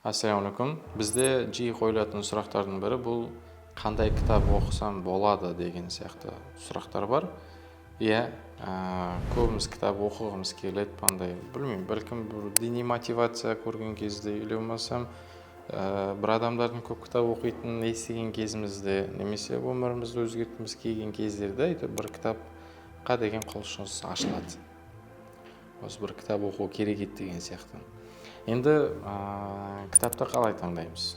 Ассалаумағалейкум. Бізде жиі қойылатын сұрақтардың бірі бұл қандай кітап оқысам болады деген сияқты сұрақтар бар. Иә, көбіміз кітап оқығымыз келеді, андай, білмеймін, бәлкім, бір діни мотивация көрген кезде или болмасам бір адамдардың көп кітап оқитынын естіген кезімізде немесе өмірімізді өзгерткіміз келген кездерде әйтеуір бір кітапқа деген құлшыныс ашылады, осы бір кітап оқу керек еді деген сияқты. Енді кітапты қалай таңдаймыз?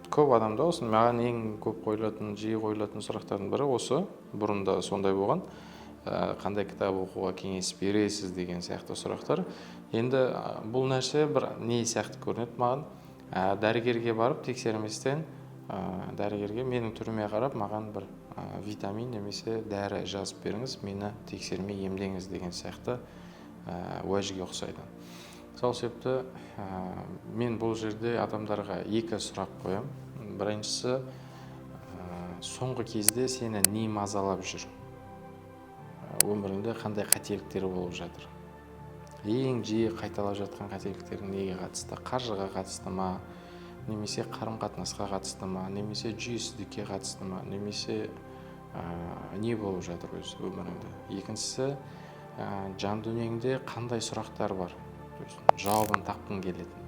Көп адамда осы маған ең көп қойылатын, жиі қойылатын сұрақтардың бірі осы. Бұрын да сондай болған. Қандай кітап оқуға кеңес бересіз деген сияқты сұрақтар. Енді бұл нәрсе бір не сияқты көрінеді маған: дәрігерге барып тексерместен, дәрігерге менің түріме қарап, маған бір витамин немесе дәрі жазып беріңіз, мені тексермей емдеңіз деген сияқты уәжге ұқсайды. Сол себепті мен бұл жерде адамдарға екі сұрақ қоямын. Біріншісі: соңғы кезде сені не мазалап жүр? Өміріңде қандай қателіктер болып жатыр? Ең жиі қайталап жатқан қателіктерің неге қатысты? Қаржыға қатысты ма немесе қарым қатынасқа қатысты ма немесе жүйесіздікке қатысты ма немесе не болып жатыр өз өміріңде? Екіншісі: жан дүниеңде қандай сұрақтар бар, то есть жауабын тапқың келетін?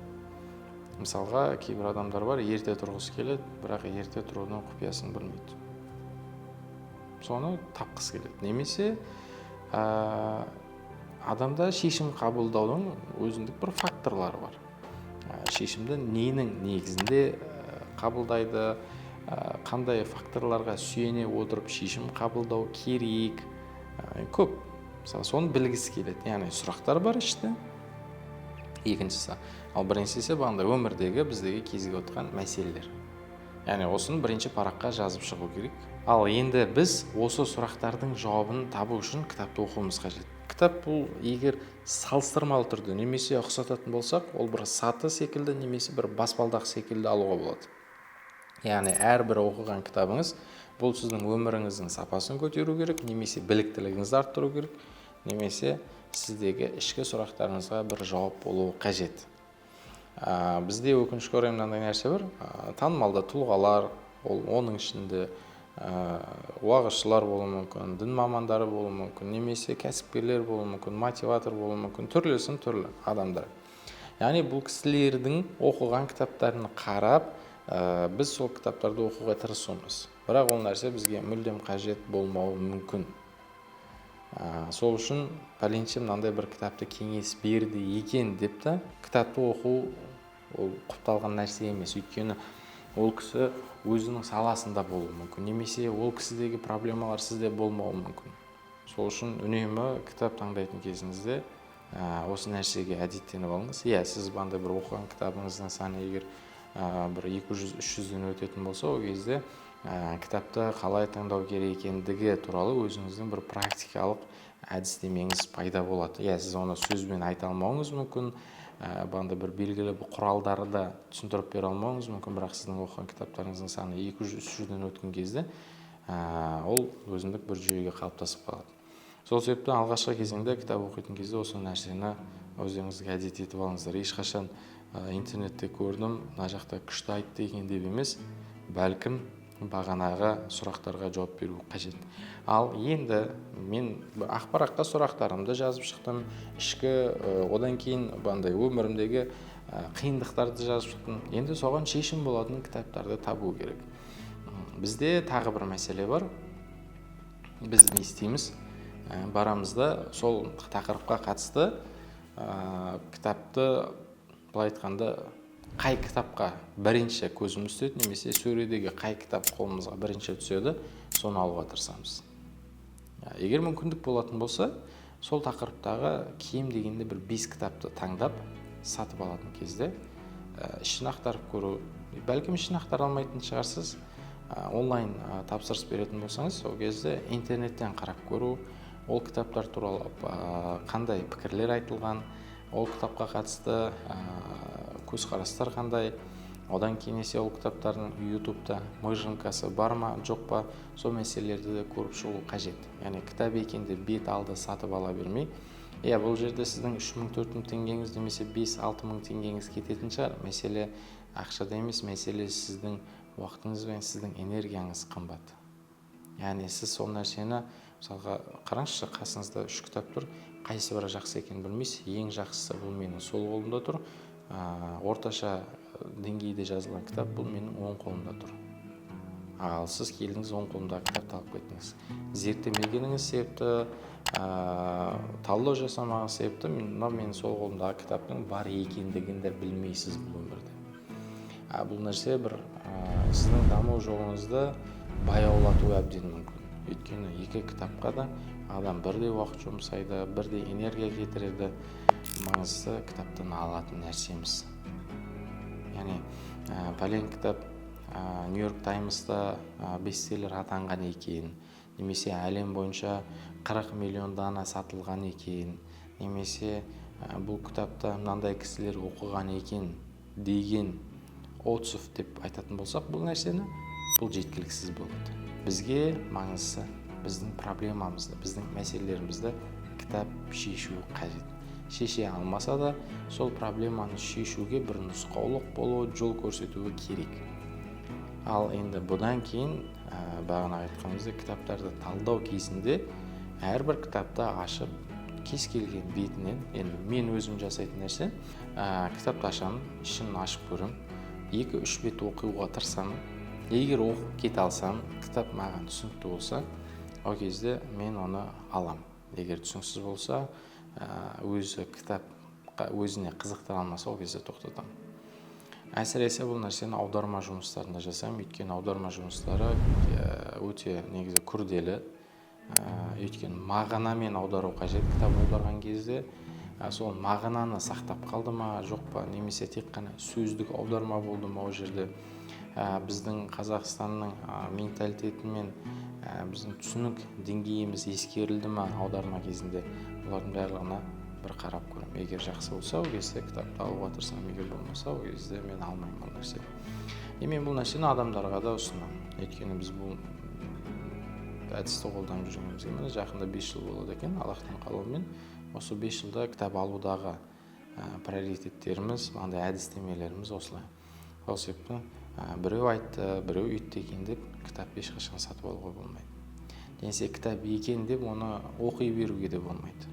Мысалға, кейбір адамдар бар, ерте тұрғысы келеді, бірақ ерте тұрудың құпиясын білмейді, соны тапқысы келеді. Немесе адамда шешім қабылдаудың өзіндік бір факторлары бар. Шешімді ненің негізінде қабылдайды, қандай факторларға сүйене отырып шешім қабылдау керек, көп. Мысалы, соны білгісі келеді. Яғни сұрақтар бар іште, екіншісі. Ал біріншісі бағанағыдай өмірдегі біздегі кезігіп отқан мәселелер. Яғни осыны бірінші параққа жазып шығу керек. Ал енді біз осы сұрақтардың жауабын табу үшін кітапты оқуымыз қажет. Кітап бұл, егер салыстырмалы түрде немесе ұқсататын болсақ, ол бір саты секілді немесе бір баспалдақ секілді алуға болады. Яғни әрбір оқыған кітабыңыз бұл сіздің өміріңіздің сапасын көтеру керек немесе біліктілігіңізді арттыру керек немесе сіздегі ішкі сұрақтарыңызға бір жауап болуы қажет. Бізде, өкінішке орай, мынандай нәрсе бар: танымалды тұлғалар, ол оның ішінде уағызшылар болуы мүмкін, дін мамандары болуы мүмкін немесе кәсіпкерлер болуы мүмкін, мотиватор болуы мүмкін, түрлісін түрлі адамдар. Яғни бұл кісілердің оқыған кітаптарын қарап, біз сол кітаптарды оқуға тырысуымыз, бірақ ол нәрсе бізге мүлдем қажет болмауы мүмкін. Сол үшін пәленше мынандай бір кітапты кеңес берді екен деп та кітапты оқу ол құпталған нәрсе емес. Өйткені ол кісі өзінің саласында болуы мүмкін немесе ол кісідегі проблемалар сізде болмауы мүмкін. Сол үшін үнемі кітап таңдайтын кезіңізде осы нәрсеге әдеттеніп алыңыз. Иә, сіз андай бір оқыған кітабыңыздың саны егер бір 200-300-ден өтетін болса, ол кезде кітапты қалай таңдау керек екендігі туралы өзіңіздің бір практикалық әдістемеңіз пайда болады. Иә, сіз оны сөзбен айта алмауыңыз мүмкін, бағанағыдай бір белгілі бір құралдарды түсіндіріп бере алмауыңыз мүмкін, бірақ сіздің оқыған кітаптарыңыздың саны 200-300-ден өткен кезде ол өзіндік бір жүйеге қалыптасып қалады. Сол себепті алғашқы кезеңде кітап оқитын кезде осы нәрсені өздеріңізге әдет етіп алыңыздар. Ешқашан интернетте көрдім, мына жақта күшті айтты екен деп емес, бәлкім, бағанағы сұрақтарға жауап беру қажет. Ал енді мен ақ параққа сұрақтарымды жазып шықтым ішкі, одан кейін андай өмірімдегі қиындықтарды жазып шықтым. Енді соған шешім болатын кітаптарды табу керек. Бізде тағы бір мәселе бар. Біз не істейміз? Барамыз да, сол тақырыпқа қатысты кітапты, былай айтқанда, қай кітапқа бірінші көзіміз түседі немесе сөредегі қай кітап қолымызға бірінші түседі, соны алуға тырысамыз. Егер мүмкіндік болатын болса, сол тақырыптағы кем дегенде бір бес кітапты таңдап сатып алатын кезде ішін ақтарып көру. Бәлкім, ішін ақтара алмайтын шығарсыз, онлайн тапсырыс беретін болсаңыз, сол кезде интернеттен қарап көру, ол кітаптар туралы қандай пікірлер айтылған, ол кітапқа қатысты көзқарастар қандай, одан кейін есе ол кітаптардың Ютубта выжимкасы бар ма, жоқ па, сол мәселелерді де көріп шығу қажет. Яғни кітап екен деп бет алды сатып ала бермей, Иә, бұл жерде сіздің 3000, 4000 теңгеңіз немесе 5-6 мың теңгеңіз кететін шығар. Мәселе ақшада емес, мәселе сіздің уақытыңыз бен сіздің энергияңыз қымбат. Яғни сіз сол нәрсені, мысалға, қараңызшы, қасыңызда үш кітап тұр, қайсы бірі жақсы екенін білмейсіз. Ең жақсысы бұл менің сол қолымда тұр, орташа деңгейде жазылған кітап бұл менің оң қолымда тұр. Ал сіз келдіңіз, оң қолымдағы кітапты алып кеттіңіз. Зерттемегеніңіз себепті, талдау жасамаған себепті, мынау менің сол қолымдағы кітаптың бар екендігін де білмейсіз бұл өмірде. А бұл нәрсе бір сіздің даму жолыңызды баяулатуы әбден мүмкін. Өйткені екі кітапқа да адам бірдей уақыт жұмсайды, бірдей энергия кетіреді. Маңыздысы кітаптан алатын нәрсеміз. Яғни пәлен кітап Нью Йорк Таймста бестселлер атанған екен немесе әлем бойынша 40 миллион дана сатылған екен немесе бұл кітапты мынандай кісілер оқыған екен деген отзыв деп айтатын болсақ, бұл нәрсені, бұл жеткіліксіз болады. Бізге маңыздысы біздің проблемамызды, біздің мәселелерімізді кітап шешуі қажет. Шеше алмаса да, сол проблеманы шешуге бір нұсқаулық болуы, жол көрсетуі керек. Ал енді бұдан кейін, бағана айтқанымыздай, кітаптарды талдау кезінде әрбір кітапты ашып, кез келген бетінен, енді мен өзім жасайтын нәрсе, кітапты ашамын, ішін ашып көремін, 2-3 бет оқуға тырысамын. Егер оқып кете алсам, кітап маған түсінікті болса, ол кезде мен оны аламын. Егер түсініксіз болса, өзі кітапқа өзіне қызықтыра алмаса, ол кезде тоқтатамын. Әсіресе бұл нәрсені аударма жұмыстарында жасаймын, өйткені аударма жұмыстары өте негізі күрделі, өйткені мағынамен аудару қажет кітап аударған кезде. Сол мағынаны сақтап қалды ма, жоқ па, немесе тек қана сөздік аударма болды ма, ол жерде біздің Қазақстанның менталитетімен біздің түсінік деңгейіміз ескерілді ма аударма кезінде, олардың барлығына бір қарап көремін. Егер жақсы болса, ол кезде кітапты алуға тырысамын, егер болмаса, ол кезде мен алмаймын ол нәрсені. И мен бұл нәрсені адамдарға да ұсынамын, өйткені біз бұл әдісті қолданып жүргенімізге, міне, жақында 5 жыл болады екен, Аллахтың қалауымен. Осы 5 жылда кітап алудағы приоритеттеріміз, мынандай әдістемелеріміз осылай. Сол себепті біреу айтты, біреу үйтті екен деп кітап ешқашан сатып алуға болмайды немесе кітап екен деп оны оқи беруге де болмайды,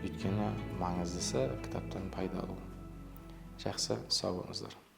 өйткені маңыздысы кітаптан пайда алу. Жақсы, сау болыңыздар.